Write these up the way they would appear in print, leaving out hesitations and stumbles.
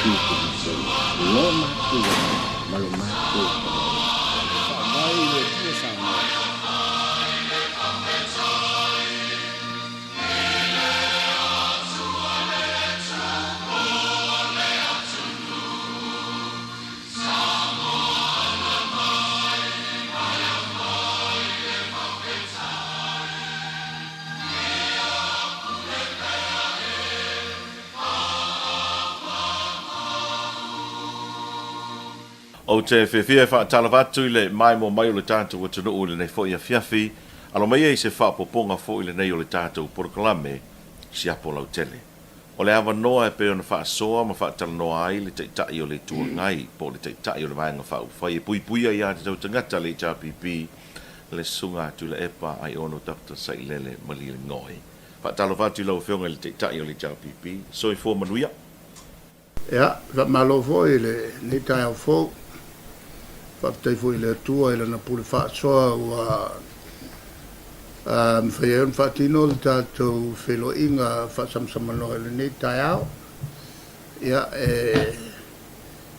filifili lo matou ma lo matou E faavae i le Atua Samoa. Ou te fiafia e faatalofa atu i le maimoa mai o le tatou atunuu i lenei foi afiafi. Alo mai ai se faaopoopoga foi lenei o le tatou polokalame Siapo Lautele. O le avanoa e pei ona faasoa ma faatalanoa ai le Taitai o le Itu Agai po o le Taitai o le Vaega Faaupufai e puipuia ia te tautagata le HRPP, le Susuga a Tuilaepa Aiono Doctor Sailele Malielegaoi. Faatalofa atu i lau Afioga i le Taitai o le HRPP. Soifua manuia. Ia, faamalo foi i lenei taeao fou. Faafetai foi i le Atua i Lana pule faasoa ua mafai ai ona faatino le tatou feiloaiga faasamasamanoa i lenei taeao. Ia, e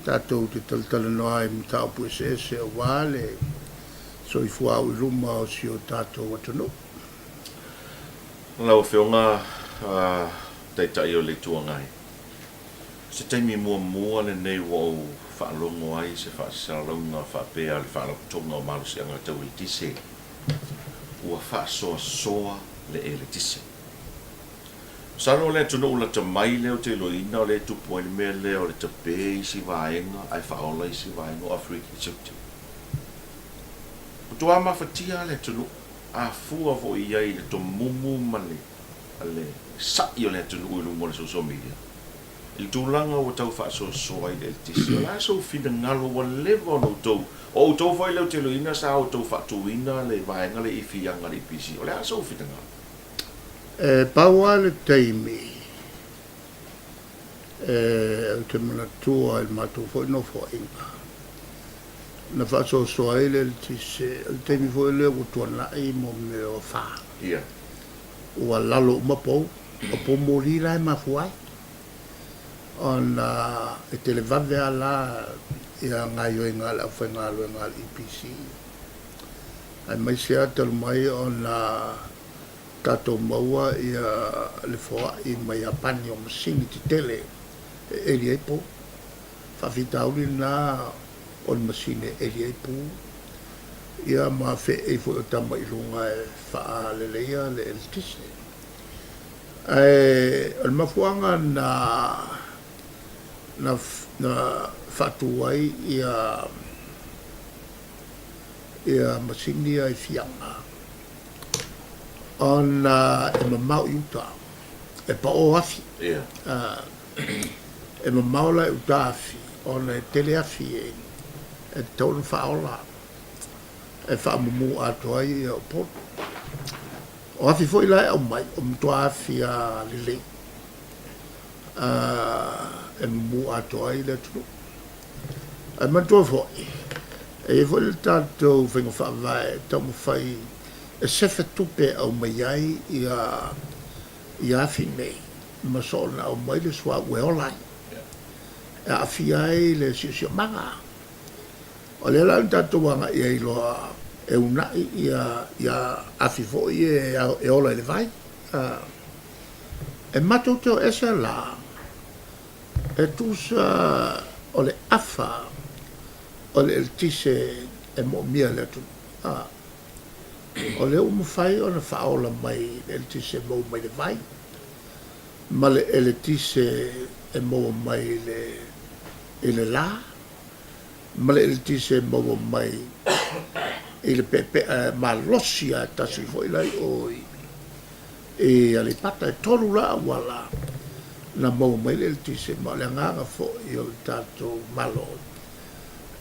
tatou te talatalanoa ai i mataupu eseese aua le soifua au i luma o si o tatou atunuu. Lau Afioga Taitai o le Itu Agai, o se taimi muamua lenei ua ou faalogo ai i se faasalalauga faapea a le Faalapotopotoga o Malosiaga Tau Eletise, ua faasoasoa le eletise. Masalo o le atunuu lata mai lea ou te iloaina o lea e tupu ai le mea lea o le tape isi vaega ae faaola isi vaega o Aferika i Saute. Matua mafatia le atunuu, a fua foi i ai i le tomumu ma le le sa'i o le atunuu i luga o le social media i le tulaga ua tau faasoasoa ai le eletise. O le a sou finagalo ua leva ona outou, o outou foi lea ou te iloaina sa outou faatuina le vaega lea i Fiaga le EPC, o le a sou finagalo? E pau lava le taimi ou te manatua i le matou foi nofoaiga na faasoasoa ai le eletise, o le taimi foi lea ua tuanai mo mea o afa. Ua lalo uma pou, o pou moli la e mafua ai ona e televave lava la ia gaioiga a le aufaigaluega a le EPC, aemaise lava talu mai ona tatou maua ia le foai mai Iapani o masini tetele e eli ai pou. Faafitauli lena o le masini e eli ai pu, ia ma feei foi o tama i luga e faaleleia le eletise. Ae o le mafuaaga na na na faatu ai ia ia masini ia i Fiaga ona e mamao i uta, e paʻō afi. E mamao la i uta afi ona e tele afi e tatau ona faaola e faamumu atoa ai ia Upolu. O afi foi la e aumai, o matua afi lava lelei e mumu atoa ai le atunuu. Ae manatua foi, e i ai foi le tatou faiga faavae e taumafai e sefe tupe e aumai ai ia afi nei ma soona aumai le suauu e ola ai, e aafia ai le siosiomaga. O lea la na tatou agai ai loa e uunai ia afi foi e ola i le vai. E matou te o ese la, e tusa o le afa o le eletise e moomia e le atunuu. O lea ua mafai ona faaola mai le eletise e maua mai le vai ma le eletise e maua mai i le la ma le eletise e maua mai i le peepea malosi lava e tasi foi la i o i Aleipata. E tolu la auala na maua mai le eletise, ma o le agaga foi o le tatou Malo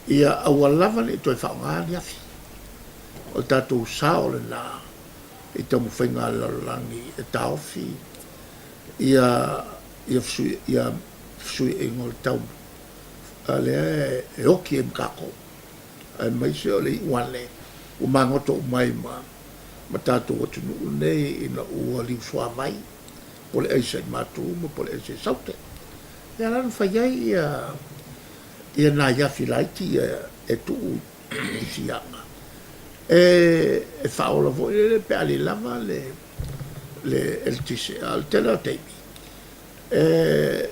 ia aua lava ne i toe faaaoga ni afi. O le tatou sao lena i taumafaiga a le lalolagi e taofi ia fesuiaiga o le tau a lea e oki ai ma tatou, aemaise o le iu ane ua magoto uma ai ma tatou atunuu nei ina ua liusuavai po o le aisa i Matu ma po o le aisa i Saute. Lea la na fai ai ia ia nai afi laiti ia e tuu i fiaga e e faaola foi lele pe a le lava le le eletise. A o le tele o taimi e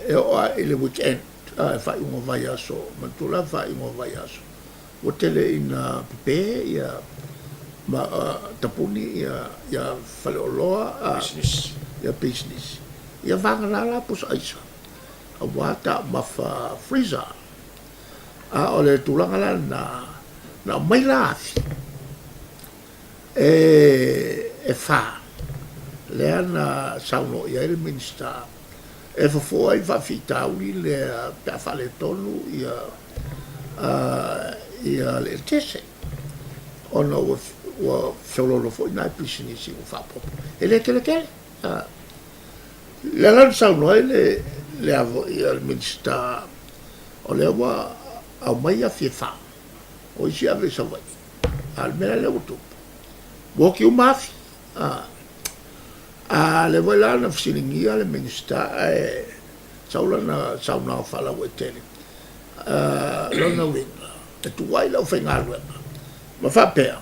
e oo lava i le weekend, a, faaiuga o vaiaso, manatua la faaiuga o vaiaso, ua tele ina pepe ia ma tapuni ia ia faleoloa, a, ia pisinisi. Ia vagana la pusa aisa aua taumafa freezer. A o le tulaga la lena, na aumai la afi e e fa lea na saunoa i ai le Minisita e fofo ai le faafitauli lea pe a faaletonu ia ia le eletise ona ua ua feoloolo foi nai pisinisi ua faaopoopo. E le tele tele. Lea la na saunoa ai le le a foi a le Minisita o lea ua aumai afi e fa, o isi ave i Savaii. A o le mea la lea ua tupu, ua oti uma afi. A, a lea foi la na fesiligia le Minisita ae sau lana saunoaga faalauaitele, lona uiga e tuu ai le aufaigaluega ma faapea,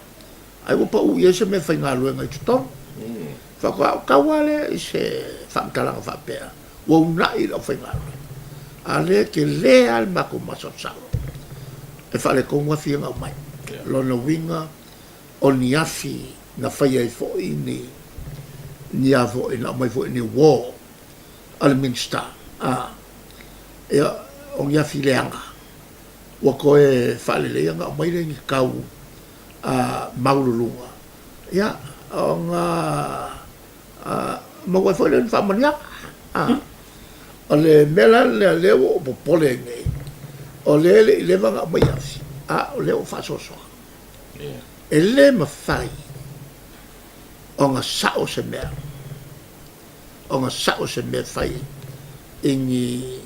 Ai ua pau i ai se mea faigaluega i totonu. Faatoa ou tau lava lea i se faamatalaga faapea, ua uunai le aufaigaluega, a o lea e tele lava le matou masalosalo e faaletonu afi ia na aumai. O lona uiga, o ni afi na faia ai foi ni, ni a foi, na aumai foi ni uo a le Minisita, a, ia, o ni afi leaga ua toe faaleleia ona aumai lea i ni tau maualuluga, ia, ona maua ai foi lea o ni faamanuiaga. O le mea la lea o lea ua ou popole ai nei, o lea e le i leva ona aumai afi, a o lea ua faasoasoa. E le mafai ona sao se mea, ona sao se mea e fai i ni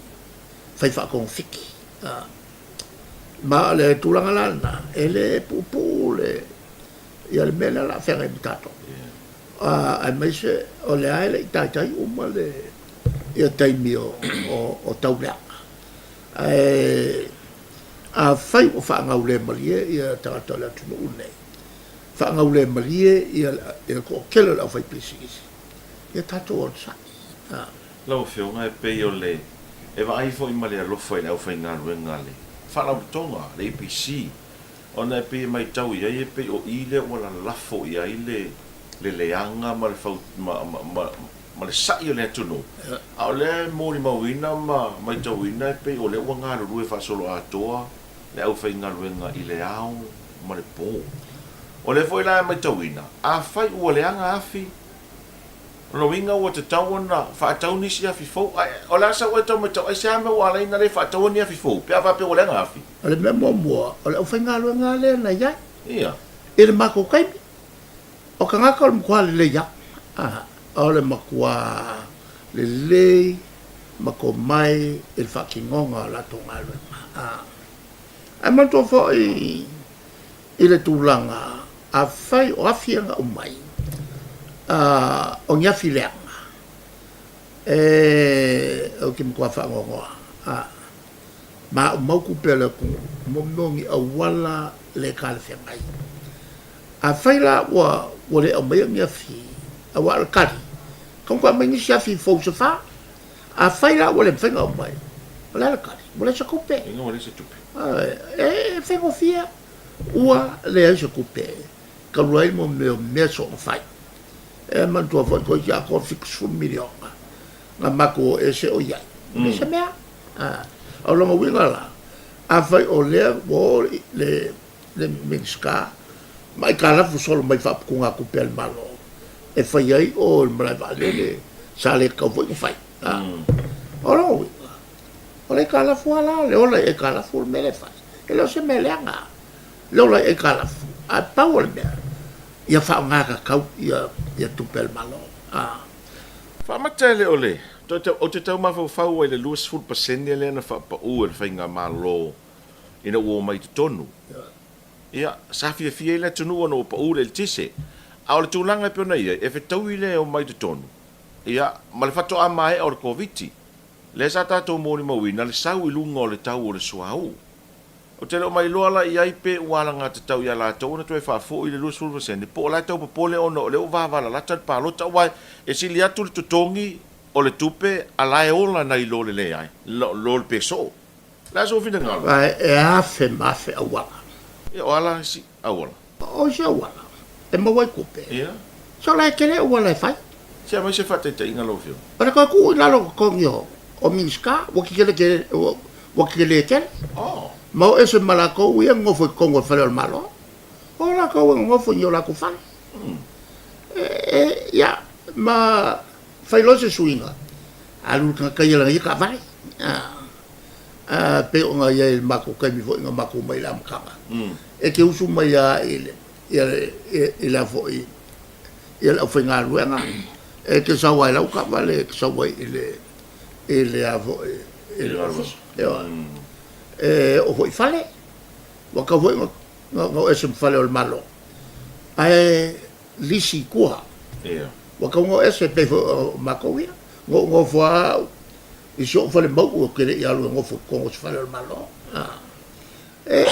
fai faatogafiti. Ma o le tulaga la lena, e le puupuu le, ia le mea lea o le a feagai ma tatou. Aemaise o lea e le i taitai uma le, ia taimi o, o, o tauleaga. Ae afai ua faagaulemalie ia tagata o le atunuu lenei, faagaulemalie ia le toatele o le aufaipisinisi, ia tatou onosai. Lau Afioga, e pei o le e vaai foi ma le alofa i le aufaigaluega a le Faalapotopotoga, le EPC, ona e pei e matau i ai e pei o i lea ua lalafo i ai le le leaga ma le fau ma ma ma ma le sa'i o le atunuu, a o lea e molimauina ma matauina e pei o lea ua galulue faasoloatoa le aufaigaluega i le ao ma le po. O lea foi la e matauina, afai ua leaga afi, O lona uiga ua tatau ona faatau nisi afi fou. Ae o le a sau ai tau matau, aisea mea ua ala ai ona le faataua ni afi fou pe a faapea ua leaga afi? O le mea muamua, o le aufaigaluega lava lea na i ai i le matou taimi. O tagata o le matua lelei lava, o le matua lelei ma tomai i le faatinoga o latou galuega. Ae manatua foi i le tulaga afai o afi ia na aumai, o ni afi leaga, e, ou te matua faanoanoa, maumau tupe a le atunuu mo mea o ni auala le talafeagai. Afai la ua ua le aumaia ni afi, aua o le tali, tatau ona toe aumai nisi afi fou se fa. Afai la ua le mafai ona aumai, o le a le tali? Ua leai se tupe. Ua leai se tupe. E faigofie. Ua leai se tupe talu ai mo mea o mea soona fai. E manatua foi toeitiiti atoa 70 miliona na matou o ese o i ai. E leai se mea. O lona uiga la, afai o lea ua oo le le Minisita ma aitalafu solo mai faaputugatupe a le Malo e fai ai o le malae vaalele sa le tatau foi ona fai. O lona uiga, O le aitalafu lava la, le ola i aitalafu le mea lea e fai. E le o se mea leaga le ola i aitalafu, ae pau o le mea, ia faaaoga tatau ia, ia tupe a le Malo. A. Faamata e le o le, ou te tau mafaufau ai i le 20% lea na faapau e le Faigamalo ina ua omai i totonu. Ia, sa fiafia ai le atunuu ona ua pau le eletise. A o le tulaga e pei ona i ai, e fetaui le omai i totonu, ia, ma le faatoa maea o le Koviti. Lea sa tatou molimauina le sau i luga o le tau o le suauu. Ou te le o mailoa la i ai pe ua alagatatau ia latou ona toe faafoi le 20% po o la e tau popole ona o lea ua vavalalata le palota aua e sili atu le totogi o le tupe a la e ola nai lo le leai, lo le pe soo. O le a sou finagalo? Aua e afe ma afe auala. Ia, o a la isi auala? O isi auala e maua ai tupe. Ia. So la e tele auala e fai. Se aumai se faataitaiga lau Afioga. O le toe tuu i lalo o totogi o Minisita ua tetele ua tetele tele. Oh. Ma o ese ma latou ia nonofo i totonu o le fale o le Malo. O latou e nonofo i o latou fale. E, ia, ma fai loa se suiga, alu le tagata ia lana ia taavale. A, pei ona i ai i le matou taimi foi na matou omai i le amataga. E te usu mai lava i le, ia le, i le a foi, ia le aufaigaluega, e te sau lava i lau taavale, e te sau ai i le, i le a foi, i le ofisa. Ioe. E oo foi i fale, ua tatau foi ona o ese ma fale o le Malo, ae lisi i tua. Ua tatau ona o ese pei foi o matou ia. Na ou nofo lava au i si ou fale mau'u ou te le i alu e nofo i totonu o se fale o le Malo. E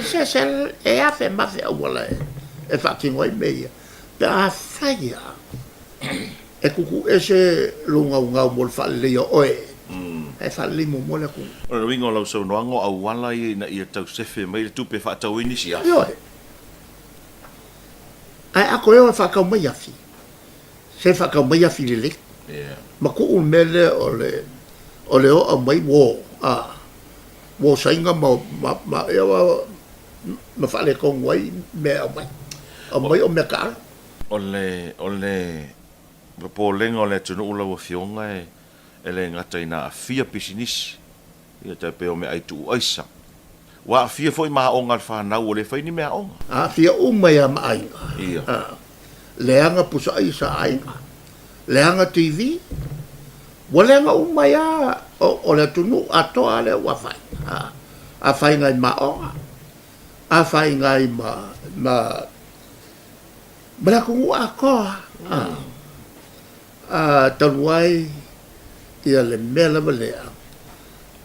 se se e afe ma afe auala e faatino ai mea ia. Pe afai lava e tutuese lou gaugau mo le faaleleia o oe, ae faalelei muamua le atunuu. O le uiga o lau saunoaga, o auala ia ina ia tau sefe mai le tupe e faatau ai nisi afi. Ioe. Ae a toe o e faatau mai afi, se faatau mai afi lelei. Ma tuu le mea lea o le o le o aumai uo, a, uo Saina ma, ma, ma, ia, ma faaletonu ai mea e aumai. Aumai o mea taaalo. O le, o le popolega o le atunuu lau Afioga e, e le gata ina aafia pisinisi, ia tai pei o meaai tuu aisa. Ua aafia foi ma aoga a le fanau ua le fai ni meaaoga. Aafia uma ia ma aiga. Ia. Leaga pusa aisa a aiga, leaga TV, ua leaga uma ai lava o le atunuu atoa lea ua afaina. Afaina ai ma aoga, afaina ai ma, ma, ma le atunuu atoa a, talu ai ia le mea lava lea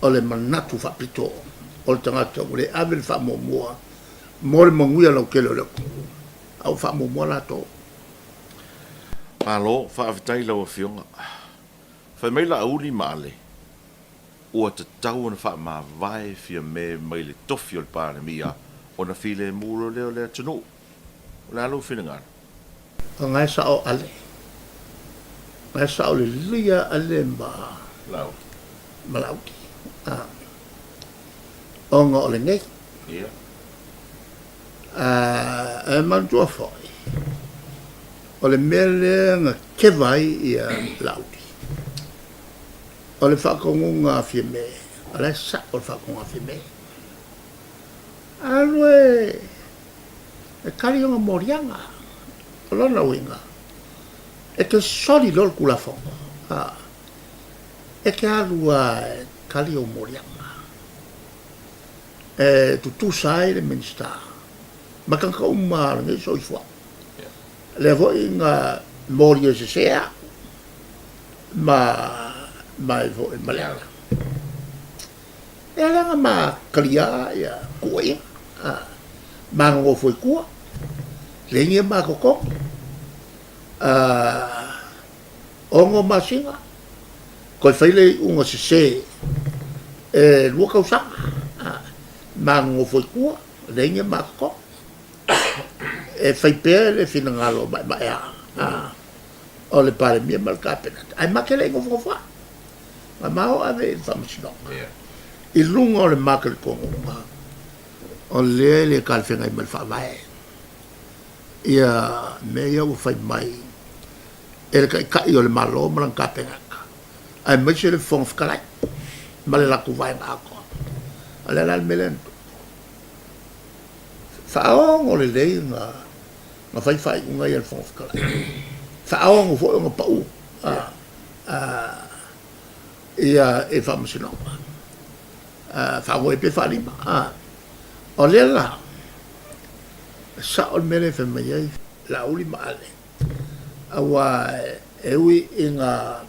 o le manatu faapito o le tagata ua le ave le faamuamua mo le manuia lautele o le atunuu, a ua faamuamua latou. Malo, faafetai i lau Afioga. Fai mai Laauli ma Ale, ua tatau ona faamavae Fiame mai le tofi o le Palemia ona filemu loa lea o le atunuu. O le a lou finagalo? O ngae sao ale. Ngae sao lelei a ale ma Laauli. Ma Laauli. A. Ona o lenei. Ia. A, e manatua foi, o le mea lea na keva ai ia Laauli, o le faatonuga a Fiame, o la e sao le faatonuga a Fiame. Alu e E kali ona moliaga. O lona uiga, e te soli loa le Tulafono, a, e te alu lava e kali ou moliaga. E tutusa ai le Minisita ma tagata uma o lenei soifuaga. Lea foi na molia sese au ma ma foi ma Leala. Ia leaga ma kaliā ia kuaiga, a, ma nonofo i tua, leai ni ma totogi, a, ono masina, toe fai le iuga sese e lua tausaga, a, ma nonofo i tua, leai ni ma totogi. E fai pea le finagalo maemaea, a, o le Palemia ma le Kapeneta, ae ma te le i nofonofo ai. Ma ma o ave i le faamasinoga. I luga o le matalitonuga, o lea e le talafeagai ma le Faavae ia mea ia ua fai mai e le Taitai o le Malo ma lana Kapeneta, aemaise le Fofoga Fetalai ma le latou vaega atoa. O le a la le mea lea na tupu? Faaogo lelei na fai faaiuga ia a le Fofoga Fetalai. Faaogo foi ona pau. Ia i faamasinoga, faamoe pe faalima. O lea la, e sao le mea lea e fai mai ai Laauli ma Ale, aua e ui ina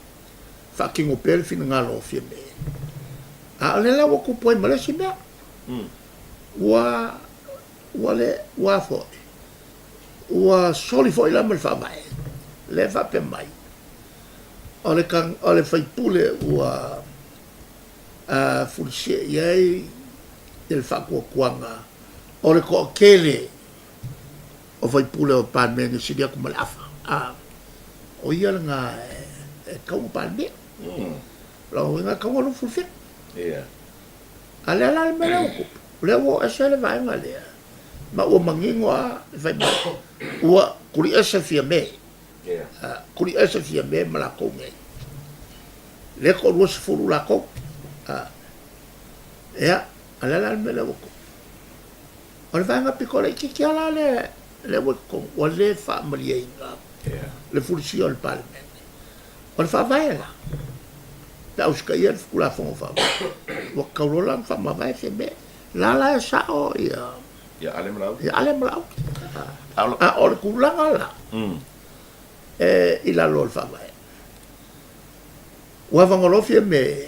faatino pea le finagalo o Fiame. A o lea la ua tupu ai ma le isi mea. Ua, ua le, ua a foi? Ua soli foi la ma le Faavae, lea e faapea mai, o le, o le faipule ua a fulisia i ai le faatuatuaga o le toatele o faipule o Palemene sili atu ma le afa, a, o ia lena e tatau ona Palemia. Lona uiga e tatau ona 27. A lea la le mea lea ua tupu, o lea ua oo ese le vaega lea, ma ua manino lava le fai mai, ua tuliese Fiame, tuliese Fiame ma latou nei. Lea e toa-20 latou. Ia, a lea la le mea lea ua tupu. O le vaega pito laitiiti lava la lea, lea ua i totonu, ua le faamalieina le fulisia o le Palemene. O le Faavae la, pe a usitaia le Tulafono Faavae, ua tatau loa la ona faamavae Fiame. La la e sao ia Ia Ale ma Laauli. Ia Ale ma Laauli. A o le tulaga la, e i lalo o le Faavae, ua avanoa loa Fiame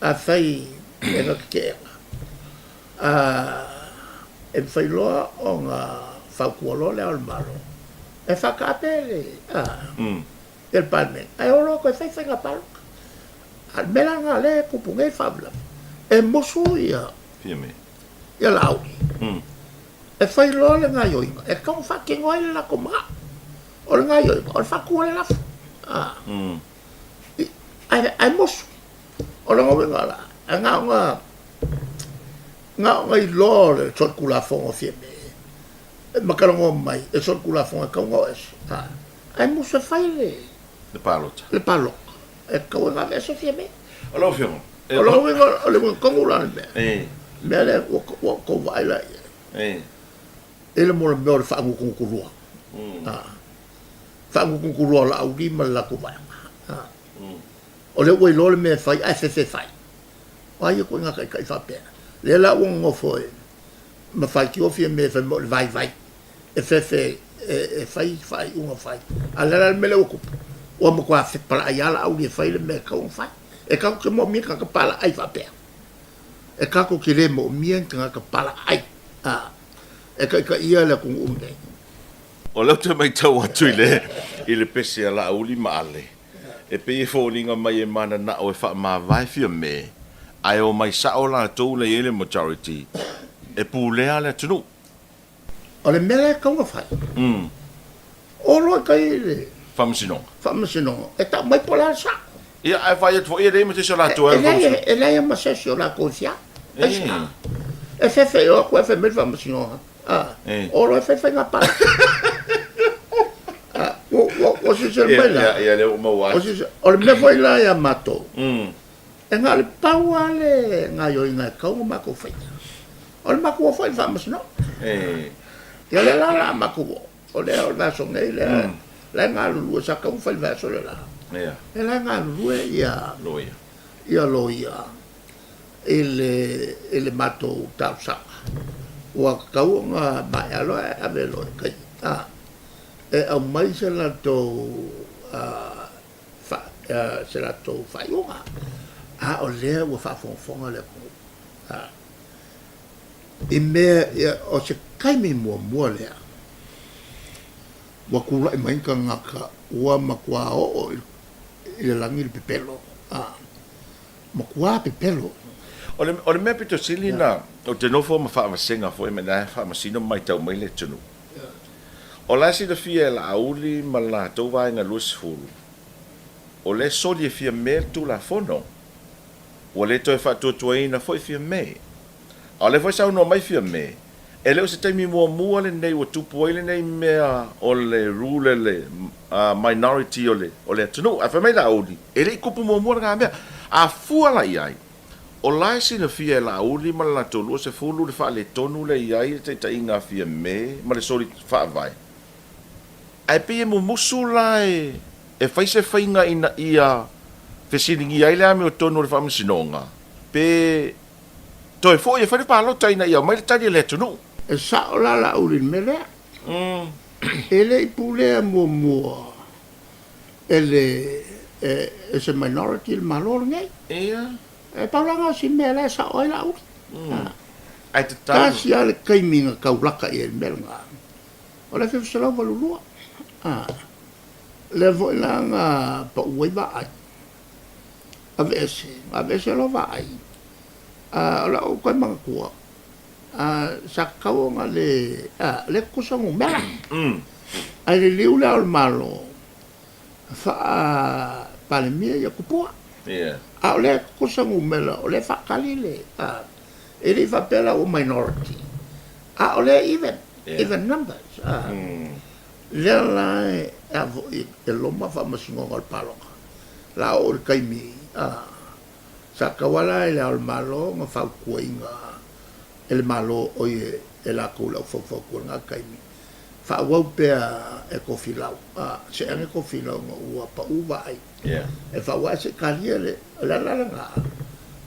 afai e na tete'ena, a e mafai loa ona fautua loa Le Ao o le Malo e faataape le le Palemene ae o loa toe fai faiga palota. A o le mea la lena o lea e tupu nei le faalavelave, e musu ia Fiame. Ia Laauli e fai loa le gaioiga e tatau ona faatino ai le latou manao. O le gaioiga o le faatu o le lafo. Ae musu. O lona uiga la, na ona, na ona iloa o le solitulafono Fiame ma talanoa mai e solitulafono e tatau ona o ese, ae musu e fai le, Le palota. Le palota. E tatau ona aveese Fiame. O lau Afioga, e. O lona uiga, o le uiga tonu la o le mea, mea lea ua outou vaai la i ai, i le mea o le faagutugutu lua, faagutugutu lua o Laauli ma le latou vaega. O lea ua iloa le mea e fai ae fefe fai. O ai ia ituaiga taitai faapea? Lea la ua nonofo e ma faitio Fiame fai mai o le vaivai e fefe e fai faaiuga fai. A o le a la le mea lea ua tupu? Ua matua fepalaai lava Laauli e fai le mea e tatau ona fai. E tatou te moomia ni tagata palaai faapea. E tatou te le moomia ni tagata palaai e taitaia le atunuu lenei. O lea ou te matau atu i le pese a Laauli ma Ale, E pei e foliga mai e mananao e faamavae Fiame, ae omai sao latou la i ai le majority e pulea le atunuu. O le mea la e tatau ona fai, o loa i tai i le Faamasinoga. Faamasinoga e tau mai po o le a le sao. Ia, ae vaai atu foi e leai ma se isi o latou e alu i le Faamasinoga. E leai ma se isi o latou e fia alu. E fefe o atu ae fai mai le Faamasinoga. O loa e fai faiga palota. Ua silasila mai la. Ia, lea ua maua atu. O le mea foi la ia matou, e na o le pau lava le gaoioiga e tatau ona matou faia, o le matou o foi i le faamasinoga. Ia lea la o le a matou o, o lea o le vaiaso nei lea la e galulue, sa tatau ona fai i le vaiaso le la. Lea la e galulue ia loia. I le, i le matou talosaga, ua tatau ona maea loa ae ave loa i tai, a, e aumai se latou, a, fa, a, se latou faaiuga. A o lea ua faafogafoga le atunuu, a, i mea, ia, o se taimi muamua lea ua tulai mai ni tagata ua matua oo i le lagi le pepelo, a. Matua pepelo. O le, o le mea pito sili na, ou te nofo ma faavasega foi ma ina faamasino ma maitau mai le atunuu. O la e silafia e Laauli ma le latou vaega 20, o lea e soli e Fiame le Tulafono. Ua le toe faatuatuaina foi Fiame. A o lea foi saunoa mai Fiame, e le o se taimi muamua lenei ua tupu ai lenei mea o le rule a le minority o le o le atunuu. Ae fai mai Laauli, e le i tupu muamua lena mea. A fua la i ai, o la e silafia e Laauli ma le latou 20 le faaletonu lea e i ai le taitaiga a Fiame ma le soli faavae. Ae pei e mumusu la e fai se faiga ina ia fesiligia ai le amiotonu o le Faamasinoga pe Toe foi e fai le palota ina ia aumai le tali a le atunuu. E sao la Laauli i le mea lea. E le i pulea muamua e le e se minority le Malo lenei. Ia. E pau la na o si mea la e sao ai Laauli. Ae tatau. Tasi lava le taimi na tau laka i ai le mea lena, o le 1982. Lea foi la na pau ai Vaai, aveese, na aveese loa Vaai. O lau toe manatua, sa tatau ona le, le tutusa numera. Ae liliu Le Ao o le Malo faa-Palemia ia Tupua. A o lea e tutusa numera, o lea e faatali le, e le i faapea la ua minority, a o lea e even, even numbers. Lea la e a foi e loma faamasinoga o le palota, la oo i le taimi, sa tatau lava la i Le Ao o le Malo ona fautuaina e le Malo, oi e latou le au faufautua i lena taimi, Faaauau pea e Tofilau, a, see ane Tofilau ina ua pau Vaai. E faaauau ae se i talia le, o le ala lena,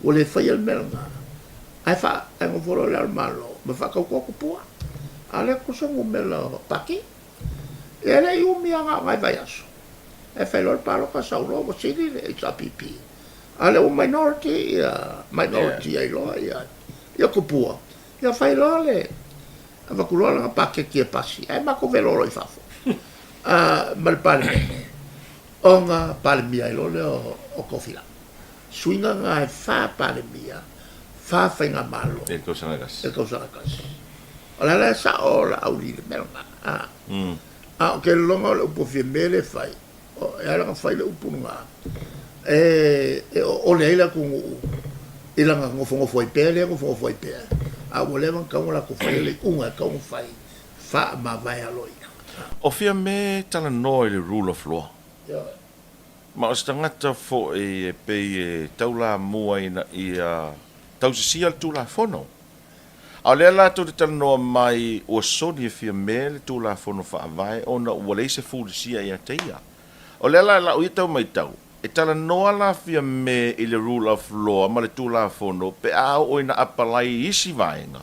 ua le faia le mea lena, ae faa, ae nofo loa Le Ao o le Malo ma faatauto Tupua. A o lea tusa numera o Pati. Ia e le i umi lava na o nai vaiaso, ae fai loa le palota sau loa ua sili le HRPP. A o lea ua minority ia, minority ai loa ia, ia Tupua. Ia fai loa le, Avatu loa lana paketi e pasi ae matou velo loa i fafo ma le Palemene ona Palemia ai loa lea o Tofilau. Suiga na e fa Palemia, fa Faigamalo i le tausaga e tasi. I le tausaga e tasi. O le ala e sao Laauli i le mea lena. A o ke lona o le upu o Fiame lea e fai, E ala ona fai le upu lena, e oole ai le atunuu i lana nofonofo ai pea lea nofonofo ai pea, a ua leva ona tatau ona latou faia le iuga e tatau ona fai, faamavae aloaia. O Fiame talanoa i le rule of law. Ma o se tagata foi e pei e taulamua ina ia tausisia le Tulafono. A o lea latou te talanoa mai ua soli e Fiame le Tulafono Faavae ona ua leai se fulisia ia te ia. O lea la lau ia tau matau, e talanoa la Fiame i le rule of law ma le Tulafono pe a oo ina apalai i isi vaega.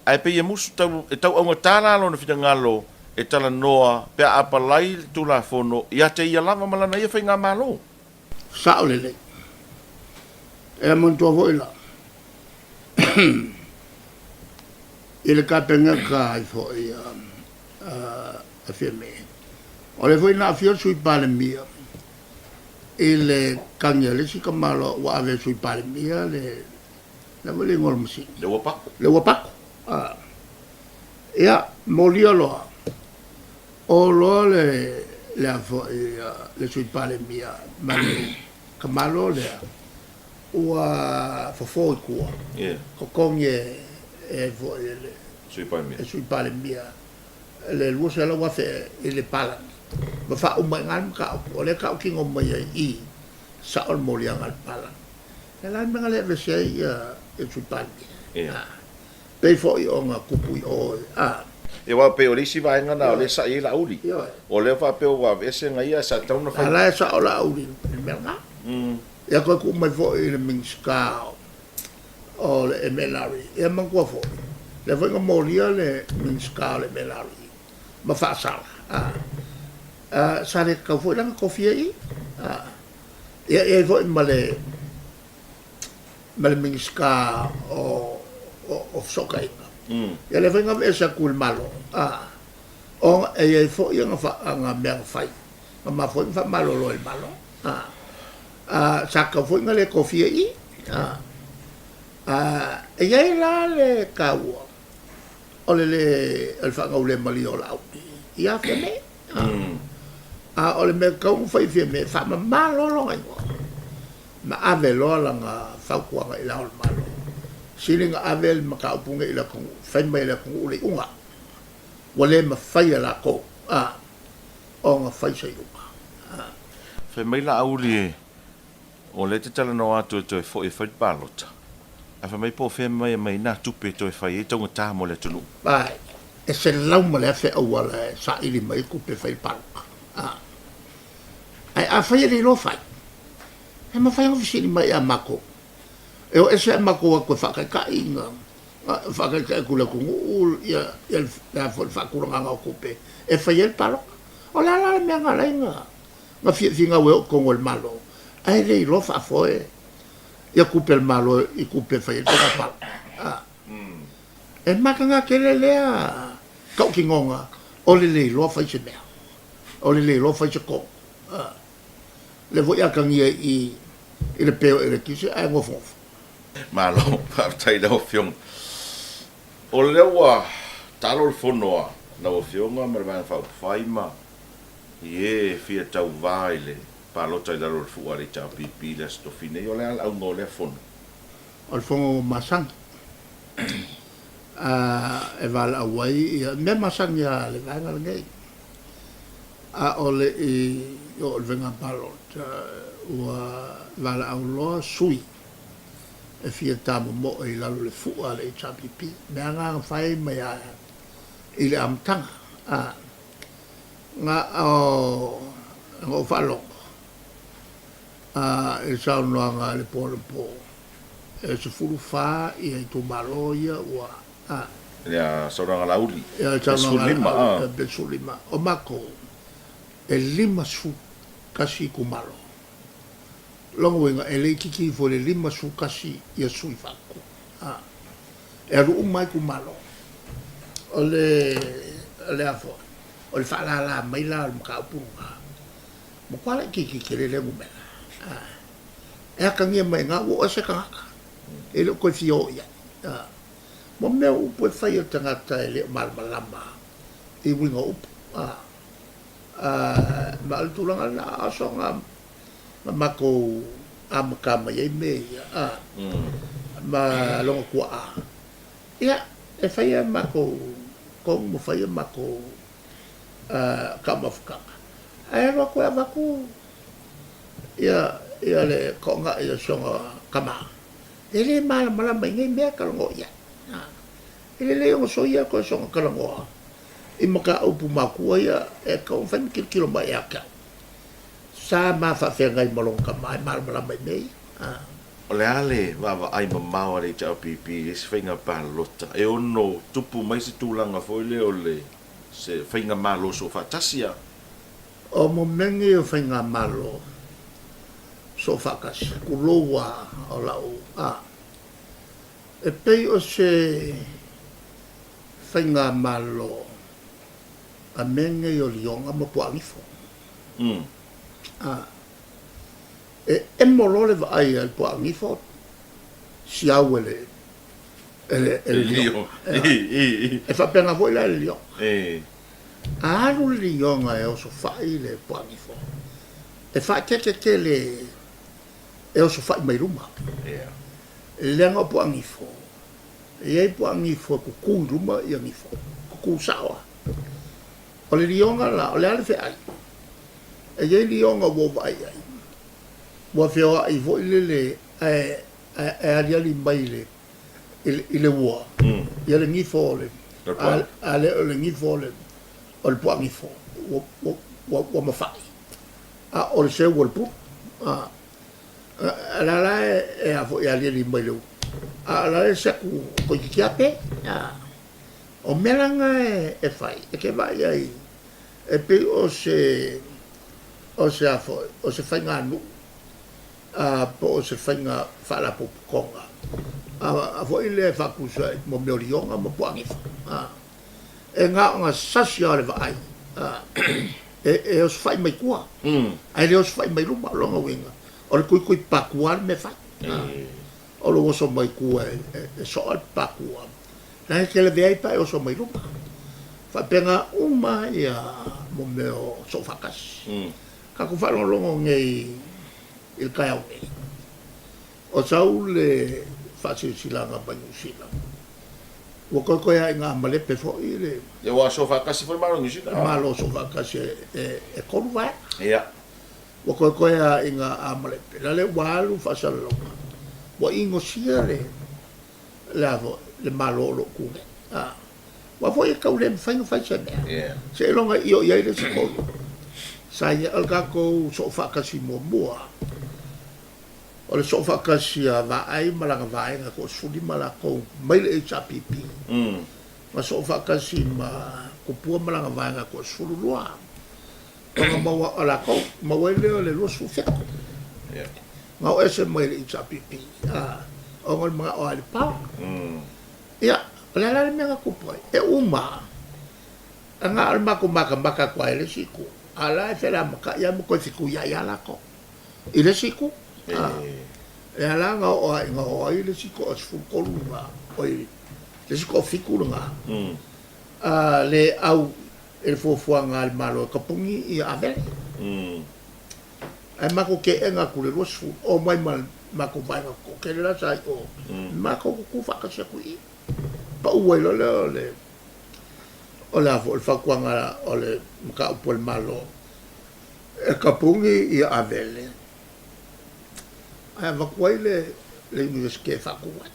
Ae pei e musu tau, e tau augata la lona finagalo e talanoa pe a apalai le Tulafono ia te ia lava ma lana ia faigamalo. Sao lelei. E manatua foi la, i le Kapeneta ai foi a Fiame, o lea foi na aafia le Sui Palemia i le tagi a le isi tamaloa ua ave e le Sui Palemia le le a foi le igoa o le masini? Le ua pako. Le ua pako. Ia, molia loa, o loa le le a foi le Sui Palemia ma le tamaloa lea, ua fofo i tua, totogi e foi e le Sui Palemia le $200,000 i le palagi, ma faauma i ina le mataupu. O lea e tautino mai ai i i, sao le moliaga a le palagi. O le a le mea na le aveese ai le Sui Palemia? Pei foi ona tupu i o, a. Ia aua pei o le isi vaega na o lea e sa'i ai Laauli. O lea faapea ua aveese na ia sa tatau ona fai. A la e sa'o Laauli i le mea lena. Ia toe tuu mai foi i le Minisita o le MNRE. Ia manatua foi, lea foi na molia le Minisita o le MNRE ma faasala. A, sa le tatau foi la ona tofia i i. A, ia i ai foi ma le ma le Minisita o o Fesootaiga. Ia lea foi na aveese atu i le Malo, a, ona e i ai foi ana mea na fai, na mafua ai ona faamalolo e le Malo. A, a, sa tatau foi ona le tofia i i. A, a, e i ai la le taua o le le, o le faagaulemalie o Laauli ia Fiame. A, a o le mea tatau ona fai e Fiame, faamama loa lona igoa ma ave loa lana fautuaga i Le Ao o le Malo. Sili ona ave le mataupu lenei i le atunuu, fai mai e le atunuu le iuga. Ua le mafai e latou, a, ona fai se iuga. A. Fai mai Laauli e, o lea e te talanoa atu e toe foi e fai le palota, ae fai mai po o fea mai aumai ai nā tupe e toe fai ai taugata mo le atunuu. Ae, e 101,000 auala e saili mai ai tupe e fai le palota. A. Ae afai e le iloa fai, e mafai ona fesili mai ia matou. E o ese a matou atu e faataitai ina faataitai atu i le atunuu ia le a foi le faatulagaga o tupe e fai ai le palota. O le a la le mea na ala ai na fiafinau e oo i totonu o le Malo ae le iloa faafoe. ia tupe a le Malo i tupe e fai ai le faiga palota. A. E mataga tele lea tautinoga o le le iloa fai se mea, o le le iloa fai se tonu. A. Lea foi e atagia i i le pe o eletise ae nofonofo. Malo, faafetai i lau Afioga. O lea ua talo le fono a lau Afioga ma le Vaega Faaupufai ma i e fia tauva i le palota i lalo o le fua a le HRPP i le Aso Tofi nei. O le a le auga o lea fono? O le fono masani a e valaau ai ia mea masani a le vaega lenei. A o le i oo i le faiga palota ua valaau loa sui e fia tamomoe i lalo o le fua a le HRPP. Mea na na fai mai a i le amataga a na o na ou faalogo a i le saunoaga a le po anapo e 14 ia itumalo ia ua a. Ia saunoaga Laauli Ia pe saunoaga 15 a. Pe 15. O makou e 51 itumalo. Lona uiga e le itiiti ifo i le 51 ia sui faatu. A. E alu uma lava itumalo. O le o le a foi? O le faalala mai la o le mataupu lena, matua laitiiti tele lea numera. A. E atagia mai i ina ua oo ese tagata, e le o toe fia oo i ai. A. Mo mea o upu e fai e le tagata e le o malamalama i uiga o upu. A. A, ma o le tulaga lena, a o soga na matou amata mai ai mea ia, a, ma lona tuaa, ia, e fai a matou tonu ma fai a matou taumafataga, ae alu atu e avatu ia, ia le toonai o si ona tama, e le malamalama i nei mea, talanoa i ai. A, e lelei ona soia toe soona talanoa i mataupu matua ia e tatau ona fai ma tilotilo mai ia te au. Sa ma faafeagai ma lona tama e malamalama i mea ia. A. O le a le vaavaai mamao a le HRPP i le isi faiga palota e ono tupu mai se tulaga foi lea o le se faigamalo soofaatasi a? O mo mea nei o faigamalo soofaatasi, tulou a o lau a. E pei o se faigamalo a mea nei o lioga ma puaa gifo. A. E emo loa le vaai a le puaa gifo siau e le e le e le lio. E faapena foi la i le lioga. A alu le lioga e osofai le puaa gifo, e faaeteete tele e osofai mai luma. Leaga o puaa gifo, e i ai puaa gifo e tutu i luma ia gifo, tutu sao lava. O le lioga la, o le a le feai? E i ai lioga ua ou vaai i ai, ua feoai foi lele ae, ae aliali mai i le, i le ua, ia le gifo o le, a le o le gifo o le, o le puaa gifo, ua, ua, ua mafai, a o le seu o le pulu. A, a la la e a foi e aliali mai le ua, a o la e se atu toeitiiti lava pe. A. O mea la na e fai, e te vaai ai, e pei o se, o se a foi, o se faiganuu, a, po o se faiga faalapotopotoga, a, a foi lea e faatusa i mo mea o lioga ma puaa gifo, a. E na ona sasi lava o le vaai, a, e, e osofai mai tua, ae le osofai mai luma. O lona uiga, o le tuitui patua le mea e fai, a. O lou oso mai tua e, e, e soa le patua, la e te lavea ai pe a e oso mai luma. Faapena uma ia mo mea o soofaatasi. Tatou faalogologo nei i le taeao nei, o sau le faasilasilaga mai Niu Sila, ua toe toe lava i ga malepe foi le. Ia ua soofaatasi foi Malo o Niu Sila. Malo soofaatasi e tolu vaega. Ia. Ua toe toe lava i ga malepe. La le ua alu faasalalauga, ua inosia le. Le a foi, le Malo o lo o tu nei. A, aua foi e tau le mafai ona fai se mea. Seiloga e io i ai le isi tolu. Sa i ai, o le tatou soofaatasi muamua, o le soofaatasi a Vaai ma lana vaega e toa-15 latou mai le HRPP, na soofaatasi ma Tupua ma lana vaega e toa-12. Ona maua, o latou, maua ai lea o le 27. Gao ese mai le HRPP, a, ona o le manao lava i le power. Ia, o le a la le mea na tupu ai? E uma lava, na o le matou matamata atu lava i le isi itu, a o la e felaamata'i lava ma toe fetuia'i lava latou i le isi itu. A, lea la na oo ai, na oo ai le isi toa-13 lena, oi, le isi toafitu lena, a le au i le fuafuaga a le Malo e tapuni ia Avele. Ae matou teena atu le 20, omai ma le matou vaega toatele la sa i o, matou tutu faatasi atu i i. Pau ai loa lea o le, o le a foi, o le fautuaga o le mataupu a le Malo, e tapuni ia Avele, ae avatu ai le Iunivesite e faatu ai.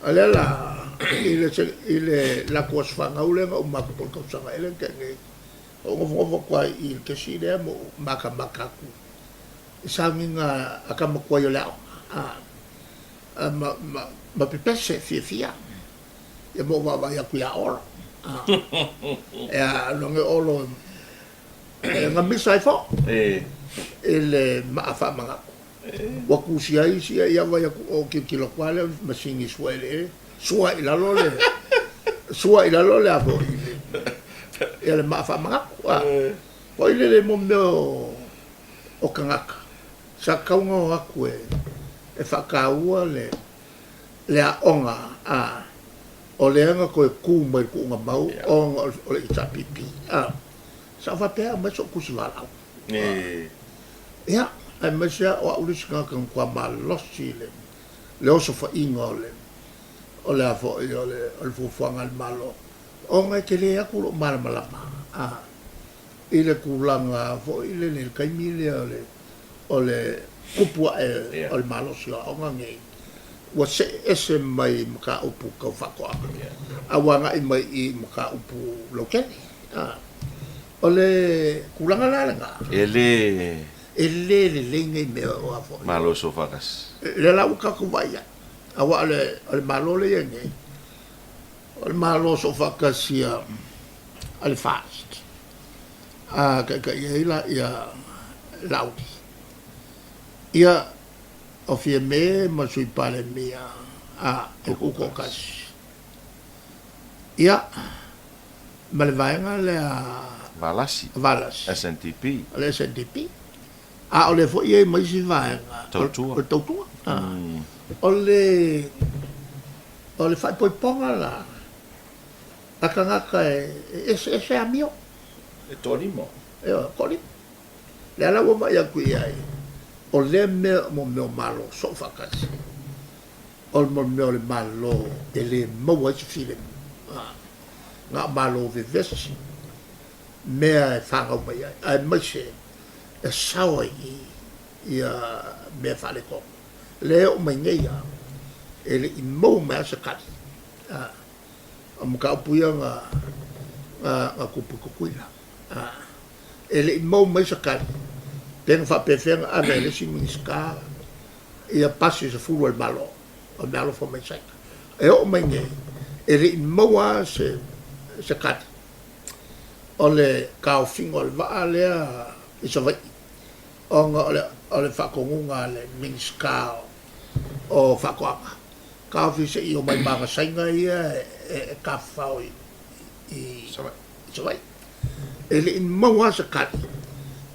A o lea la, i le, i le latou aso fanau lea na uma atu po o le tausaga ea lea na tea nei, Ou nofonofo atu ai i le kesi lea ma ou matamata atu i sauniga a tama tuai o le aoga, a, ma, ma, ma pepese fiafia, ia ma ou vaavaai atu ia Olo. A, ia, alu ane Olo e gamisa ai foi i le maa faamanatu. Ua tusia ai isi ia vaai atu o tilotilo atu lava lea masini sua eleele, sua i lalo le, sua i lalo le a foi le, ia le maa faamanatu. A, foi lele mo mea o, o tagata, sa tatau ona o atu e, e faataua le, le aoga, a, o lea na toe tu mai i le tuuga mau ona o le HRPP. A, sa ou faapea e aumai so'u tusi valaau. Ia, aemaise lava o au le isi tagata na matua malosi i le, le osofaiga o le, o le a foi, o le, o le fuafuaga a le Malo, ona e tele atu lou malamalama, a, i le tulaga foi lele i le taimi lea o le, o le tupu ae o le malosi o aoga nei, ua see ese mai mataupu tau faatoaga, a ua agai mai i mataupu lautele. A, o le tulaga la lena. E le. E le lelei nei mea o a foi. Malo soofaatasi. Lea la ua tatou vaai ai, aua o le, o le Malo lea e i ai nei, o le Malo soofaatasi a, a le FAST, a taitai ai la ia Laauli. Ia, o Fiame ma le Sui Palemia a e tutoatasi. Ia, ma le vaega lea Valasi. Valasi. SNDP. O le SNDP. A o lea foi e i ai ma isi vaega. Tautua. O le Tautua. O le, o le faaipoipoga la a tagata e eseese amio. E toalima. Ioe, toalima. Lea la ua vaai atu i ai, o lea mea mo mea o Malo soofaatasi, o le mea o le Malo e le maua ai se filemu, na o Malo vevesi mea e fanau mai ai, aemaise e sao ai i ia mea faaletonu. Lea e oo mai nei lava, e le i maua mai lava se tali. O mataupu ia na tupu i Tutuila. E le i maua mai se tali, pe na faapefea ona ave e le isi Minisita ia pasi 10 a le Malo o meaalofa mai Saina. E oo mai nei, e le i maua lava se, se tali o le taofiga o le vaa lea i Savaii ona o le, o le faatonuga a le Minisita o Faatoaga, taofi se i omai ma ana Saina ia e tafafao i, i Savaii. E le i maua lava se tali,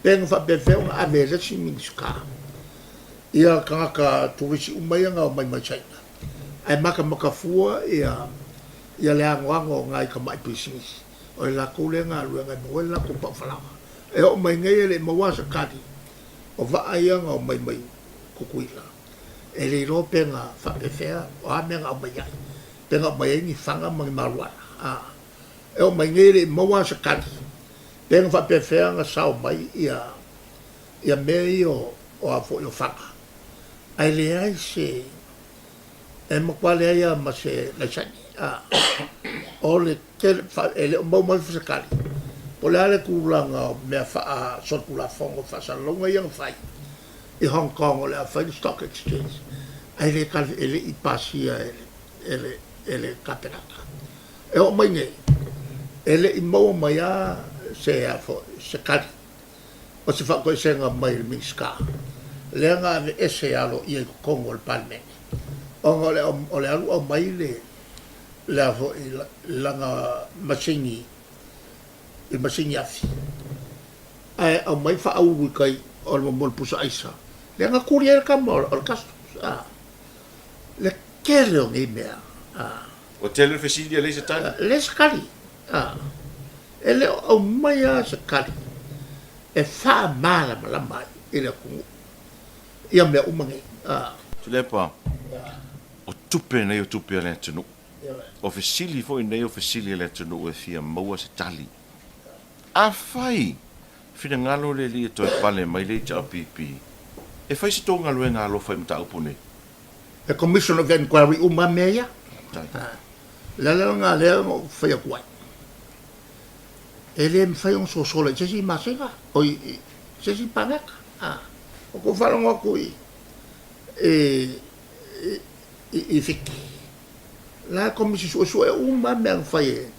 pe na faapefea ona ave e le isi Minisita ia tagata turisi uma ia na omai mai Saina, ae matamata fua ia ia le anoano o nai tamai pisinisi, o le latou lea galuega e maua ai le latou pau falaoa. E oo mai nei e le i maua lava se tali o vaa ia na omai mai Tutuila, e le iloa pe na faapefea, o a mea na aumai ai, pe na aumai ai ni fana ma ni maluana. E oo mai nei e le i maua lava se tali, pe na faapefea ona sao mai ia ia mea ia o o a foi o fana, ae leai se, e matua leai lava ma se laisani. A, o le tele, e le o maua mai foi se tali, po o le a le tulaga o mea faasolitulafono, faasalalauga ia na fai i Hong Kong o le a fai le stock exchange, ae le tali, e le i pasia e le, e le, e le Kapenata. E oo mai nei, e le i maua mai lava se, a foi, se tali o se faatoesega mai le Minisita. lea na aveese aloaia i totonu o le Palemene ona o le o le alu aumai le le a foi lana masini i masini afi ae aumai faaulu i tai o le mo le pusa aisa lea na tuli ai le tama o le customs a le tele o nei mea a. Ua tele le fesili e leai se tali. Leai se tali a e le o aumai lava se tali e faamalamalama ai i le atunuu ia mea uma nei a. Tuilaepa, o tupe nei o tupe a le atunuu. O fesili foi nei o fesili a le atunuu e fia maua se tali. Afai finagalo le Alii e toe pale mai le HRPP e fai se tou galuega alofa i mataupu nei. E Commission of Enquiry uma mea ia. O le ala lena lea na ou fai atu ai, e le mafai ona sosola i se isi masina, oi, i se isi palota. Ua tou faalogo atu i, i, i Fiti, la e komisi suesue uma mea na fai e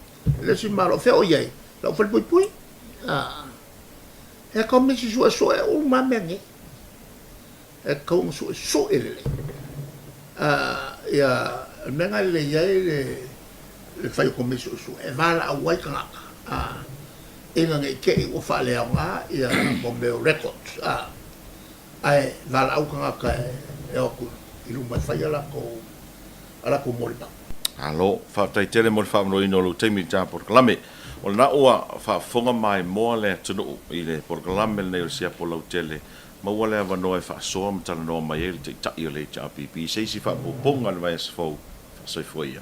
le isi Malo. O fea o i ai? Lau falepuipui. E komisi suesue uma mea nei. E tatau ona suesue lelei. Ia, o le mea lena e lelei ai le fai o komisi suesue, e valaau ai tagata, ina ne i te i ua faaleaoga ia mo mea o records, ae valaau tagata e o atu i luma e fai a latou a latou molimau. Malo, faafetai tele mo le faamaloina o lou taimi i le ta polokalame. O lena ua faafofoga maimoa le atunuu i le polokalame lenei o le Siapo Lautele. Maua le avanoa e faasoa ma talanoa mai ai le Taitai o le HRPP i se isi faaopoopoga i le vaiaso fou. Faasoifua ia.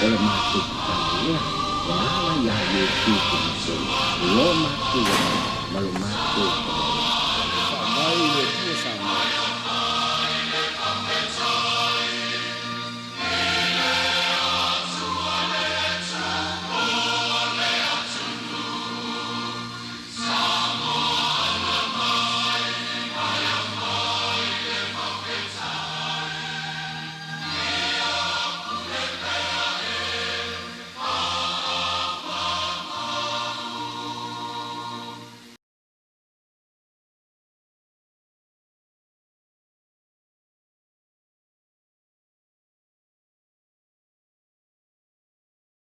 O le matou tatalo lea e ala iā Iesu Keriso lo matou ola ma lo matou.